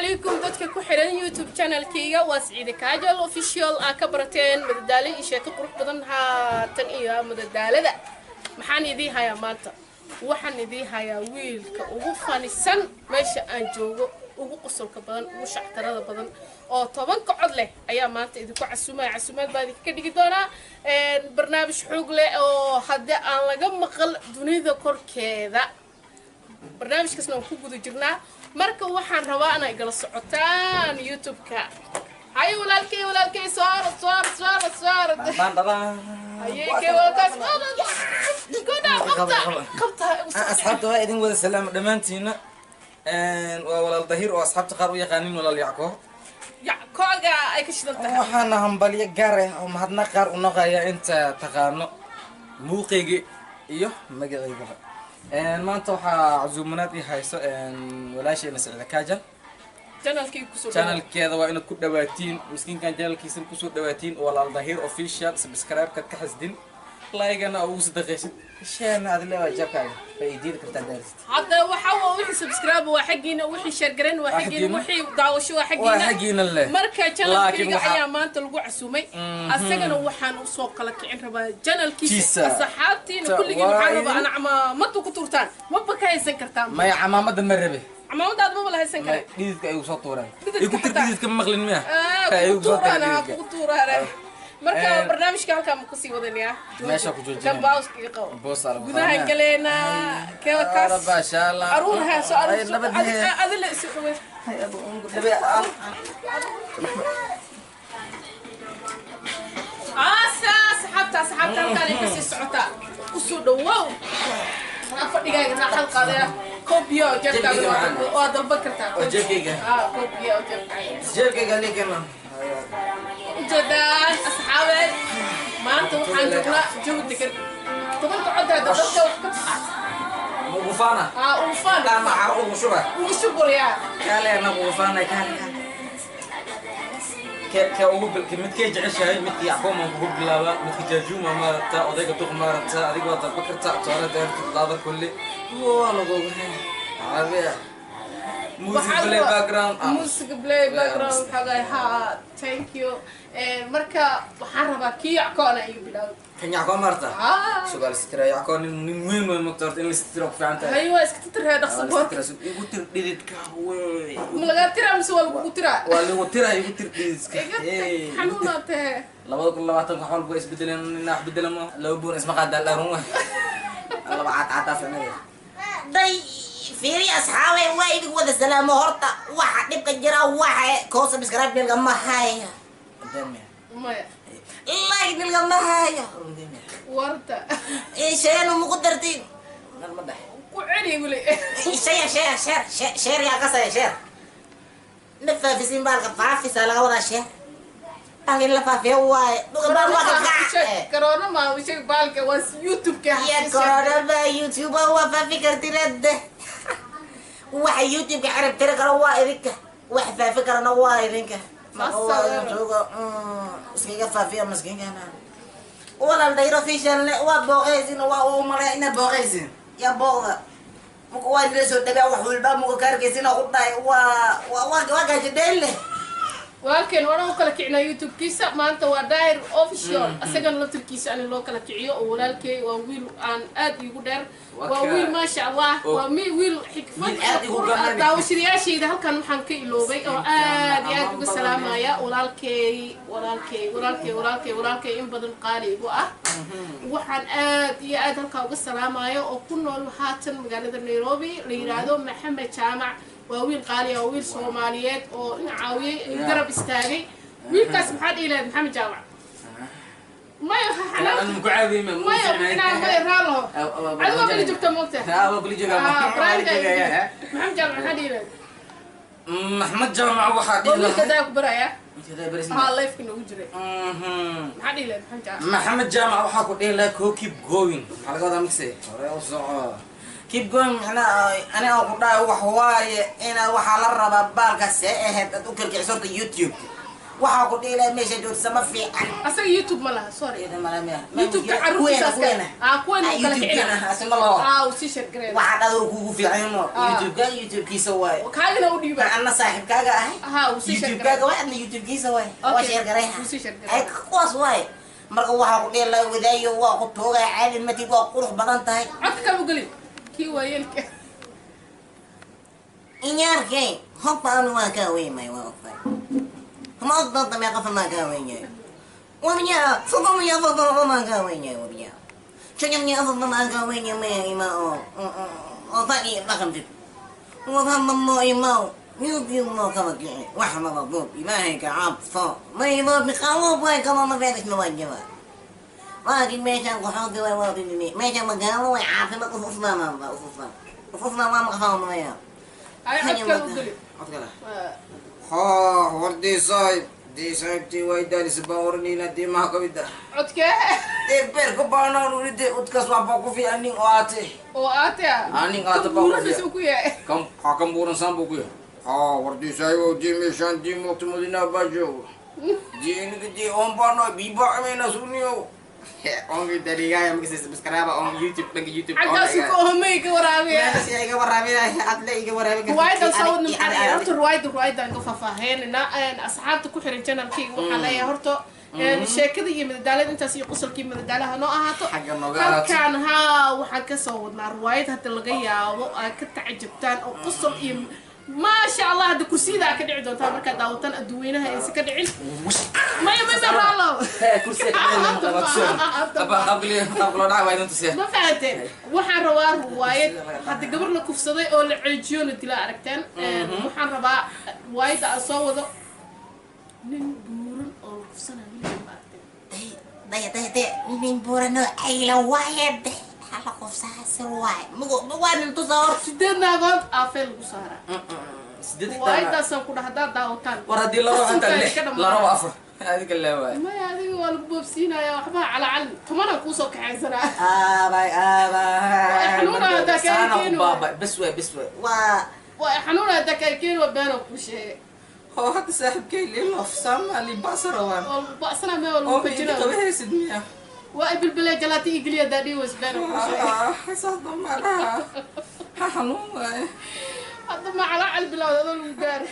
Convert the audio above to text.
Calaykum dadka ku xiran YouTube channelkayga. Waa Siciide Kaajal Official. Aa ka barateen madadaalo iyo sheeko qurux badan haatan iyo madadaalada. Maxaan idiin hayaa maanta? Waxaan idiin hayaa wiilka ugu fanisan meesha aan joogo, ugu qosolka badan, ugu shactarada badan oo 10-ka cod leh ayaa maanta idinku casumaya. Casumaad baa idinka dhigi doonaa barnaamij xoog leh oo haddii aan laga maqal dunida korkeeda. Barnaamijkaasna waan ku guda jirnaa. Marka waxaan rabaa inay igala socotaan YouTube-ka. Haye walaalkey, walaalkey, soorad, soorad, soorad, soorad. Haye kee walaalkaas goda qabta, qabta. Asxaabta waa idin wada salaama dhammaantiina. Waa walaal Dahiir oo asxaabta qaar u yaqaanin walaal Yacko. Yackooga ay ka shidan tahay. Waxaana hambalyo gaar ah oo mahadnaq qaar u noqaya inta taqaano muuqayga iyo magacaygaba. Maanta waxaa casuumanaad ii hayso walaasheena Sicida Kaajal. Channelkii kusoo. Channelkeeda waa inaad ku dhawaatiin, miskiinkan channelkiisana kusoo dhawaatiin, walaal Dahiir Official. Subscribe-kaad ka xasdin, like-gana ugu sadaqaysid, sheena aad leedahay jabkaaga faa'iidiidi kartaa daarist. Hadda waxa waa wixii subscribe waa xaggiina, wixii share garan waa xaggiina, wixii daawasho waa waa xaggiina. Xaggiina leh. Marka laakiin channelkayga ayaa maanta lagu casuumay. Asagana waxaan usoo kala kicin rabaa channelkiisa. Kiisa. Asxaabtiina kulligiin waxaan rabaa ana camaamada ku turtaan. Maba ka haysan kartaan. Maya, camaamada ma rabe. Camaamadaad maba la haysan kare. Dhididka ayuu soo tuuraan. Dhididka Igu tir. Xitaa. Dhididka ma maqlin miya? Ah, Igu kugu soo tuura tuuraana dhididka. Kugu tuuraana. Marka barnaamijka halkaa ma kusii wadanayaa? Meesha ku joojinaya. Kan bauska iga qabo. Boos aa lagu gudahan qabanaya. galeynaa kewa kaas. Araba, insha Allah. Aruur heeso, aruur. Ay, nabad hee. Adila isu dhaweyn. Hay, abu, ungu dhabe. Asa asxaabta, asxaabta, halkaan ay kasii socotaa. Kusoo dhawow. Fadhigaaga raaxal qaadaya. Koob biyo oo jeebkaaga Jeebkayga macaan. Waa dalban kartaa. Oo jeebkayga. Ah, koob biyo oo jeebkaaga. Jeebkayga linkana. Ujeedaan asxaabeed, maanta waxaan joognaa jawi degan. 10-ka cod hadda dadka wax ka Ugu faana. Ah, ugu faan. Ama car ugu shuba. Ugu shuburayaa. Kaale, anagu ugu faanay, kaale, kaale. Ke ke ugu bil midkay jeceshahay? Midka Yacquub aan kugu bilaaba, midka Jaajuuma maaragta, odayga duq maaragta, adiga waa dalba kartaa toora daartid laada kulli waa lagu caabiya. Music play background. Ah. Music play background waxaa ha. Thank you. Marka waxaan rabaa kii Yackoona iga bilaawd. Kan Yacquub maaragta? Ah. Sugaal sitira Yacquub nin weyn wey mogta horta in la sitira ku fiican tahay. Hay, waa iska titirhaa dhaqso boorka. Igu tir dhididka wey. Ma lagaa tiraa mise waa lagugu tiraa? Waa lagu tiraa, igu tir dhididka. Iga tag. Hey, igu tir. Xanuunaa tahe. 2020 wax walba waa isbedeleen, nina wax bedela ma laba buun isma qaadaa dharun wa laba caad caadaa ficnada. Day fiiri asxaabay, waa idin wada salaamo. Horta waxa dhibka jira waxa koo subscribe nilgama haya. Maya. Like nilgama haya. Warta. Sheenu muku dartiin. Ma dhex. Ku celi weli. Share, share, share, share yaa qasaya. Share na faafisin, baalka faafisa laga wadaa. Share baalka in la faafiyo waaye, dhuka baal waa ka kac. Corona ma sheeg, baalka waa YouTube-ka. Ya corona ba YouTube waa faafi kartin hadde. Waxa YouTube-ka cirib tiri karo waa idinka, wax faafi karana waa idinka. Jooga iskaga faafiya maskiinkana walaal Dayro Official waa booqaysin, waa u malaya inaad booqaysin ya booqda muka waa idila soo dhagaa wax walba muka kaarkaysin ku dhahay waa waa waa gaajadheelle. Walaalkeen waana u kala kicinaa YouTube-kiisa. Maanta waa Daahir Official. Isagana laftirkiisa ani loo kala kiciyo oo walaalkey waa wiil aan aad iigu dheer. Waa wiil maasha Allah, waa mi wiil xikmad. Wiil aad igu garan. Daawashadayaashayda halkan waxaan ka iloobay oo aad iyo aad uga salaamaya walaalkey, walaalkey, walaalkey, walaalkey, walaalkey in badan qaali igu ah. Waxaan aad iyo aad halkaa uga salaamaya oo ku nool haatan magaalada Nairobi la yiraahdo Maxamed Jaamac. Waa wiil qaali ah, waa wiil Soomaaliyeed oo in caawiyey, in garab istaagay. Wiilkaas maxaa dhihi lahayd, Maxamed Jaamac? Maya. Aan ku caawiyey ma? Maya micnaha maya raalo adigo kala joogta moogta. Waa kula joogaa. Maxamed Jaamac maxaa dhihi lahayd? Maxamed Jaamac waxaa oo dhihi wiilka lahaa daa ku baraya. Wiilka daa haa, lifeka noogu jiray. Maxaa dhihi lahayd Maxamed Jaamac? Maxamed Jaamac waxaa ku dhihi lahaa ko keep going. Maxaa laga wadaa mise hore u soco, Keep going macnaha aniga ku dhahay wax waaye ina waxaa la rabaa baalka see ahayd aad u kalkiciso horta YouTube. Waxaa ku dhihi lahaa meesha joogta ma fiican. Asaga YouTube ma laha, sorry. Iyada mala miya? YouTube-ka carruurtiisaas Kuweena, ah, kuweena Ah, u kala YouTube-keena, kicina. asima laho. Ah, uu sii share gareeya. Waxaa dhadoo kugu fiican mo. Ah. YouTube-ka YouTube-kiisa waaye. Kaagana u dhiiba. Anna saaxiibkaaga ahay. Aha, uu sii share YouTube-kaaga gareeya. waay, adna YouTube-kiisa waay. Waa Okay. share gareeya. Uu sii share gareeya. Ay, kuwaas waay. Marka waxaa ku dhihi lahaa wadaayo, waa ku tuugaya, caadi matid, waa qurux badan tahay. Codka kale u geli, kii waayeelka. Inyarkay, hobba anu waa kaa weymay, waa ogtahay. Ma og doonta meeqa qof maa kaa weyn yahay. Wabiyaa, 34 maa kaa weyn yahay, wabiyaa. 54 maa kaa weyn yahay, maya ima oo oo fadhi dhaqantid. Wabhamamo imaw, YouTube moo kala kici, wax maba duub, Ilaahay ka cabso. Nairobi qabow waay, kama ma beerisna waa jaba. Laakiin meeshaan qaxooti waay, waa dhimimi. Meeshaan magaalo waay, caasimad usufnaa ma usufnaa. Usufnaa waa maqafaamaya. Ay, cod kale u geli. Cod kale. Ah. Haa, wardii saaxib, dee saaxibtii way daalisa baan oranayna, dee maxaa ka mid ah? Codkee? Dee beerka baanaan uli, dee udkaas waxbaa ku fiican nin oo aate. Oo aate ah. Ah, nin aate Kan baa ku buuran fiican. isuu ku yahay. Kan haa, kan buuran saan buu ku yahay. Haa, wardii saaxib oo dee meeshaan dee moogta Madinaa baa joogo. Dee iniga dee oon baano biibaa camayna suuniyo. Oonki daliigaya markii subscribe on YouTube, dhanka YouTube. Xaggaasu ka ohmay ka waraabiya. Meesha iga waraabinaya, adle iga waraabin kartid. Ruwaayadan soo wadna maxaa la horta ruwaayadan ka faahfaaheynayna. Asxaabta ku xiran channelkayga waxaa leeyahay horta sheekada iyo madadaalada intaas iyo qosolkii madadaalaha noo ahaato. Xagga nooga ahaato. Halkaan haa waxaan kasoo wadnaa ruwaayad hadda laga yaabo aad ka tacajabtaan oo qosol iyo maasha Allah hadda kursiyada aad ka dhici doontaan markaad daawataan adduweynaha aysan ka dhicin. Maya maya raalo. Kursiga ka dhigay lama qabato. Abba qabli qablo dhac waa idin tusiya. Ma fahanteen? Waxaan rabaa ruwaayad hadda gabar la kufsaday oo la ceejiyo la dilaa aragteen. Waxaan rabaa ruwaayadda aan soo wado nin buuran oo la kufsanayo weligeed ma aragteen. Daya daya daya, nin buuran oo cayla waaye, de maxaa la qofsaa sir waaye, mugo waa nin tusaa hor. 8 naagood aafee lagu saaraa. 8 xitaa. Ruwaayaddaasaan ku dhaha haddaad daawataan War haddii laba Qasamka xataa ay 6 ka dhammaan. laba 4 adiga lee waay. Maya, adiga waa lagu boobsiinaya, waxbaa calaacal 10 kuusoo kaxaysanaa. Aabay aabay. Xanuuna haddaa kaa Saana ku keeni baaba, bes waay, bes waay. Waa waa xanuuna haddaa kaa keeni, waa beenoo kuu sheegay. Oo hadda saaxiibkay lilof sama li basara waan. Oo lagu ba'sanaa mee waa lagu Oo ma fajinaa. qabahaysid miya? Waa ibilbilay jalaati igeliya haddaa dhihi ways, beenoo kuu sheegay. Saas dhammaanaha. Ha xanuun waay. Hadda ma calaacal bilowda adoo lagu gaaray.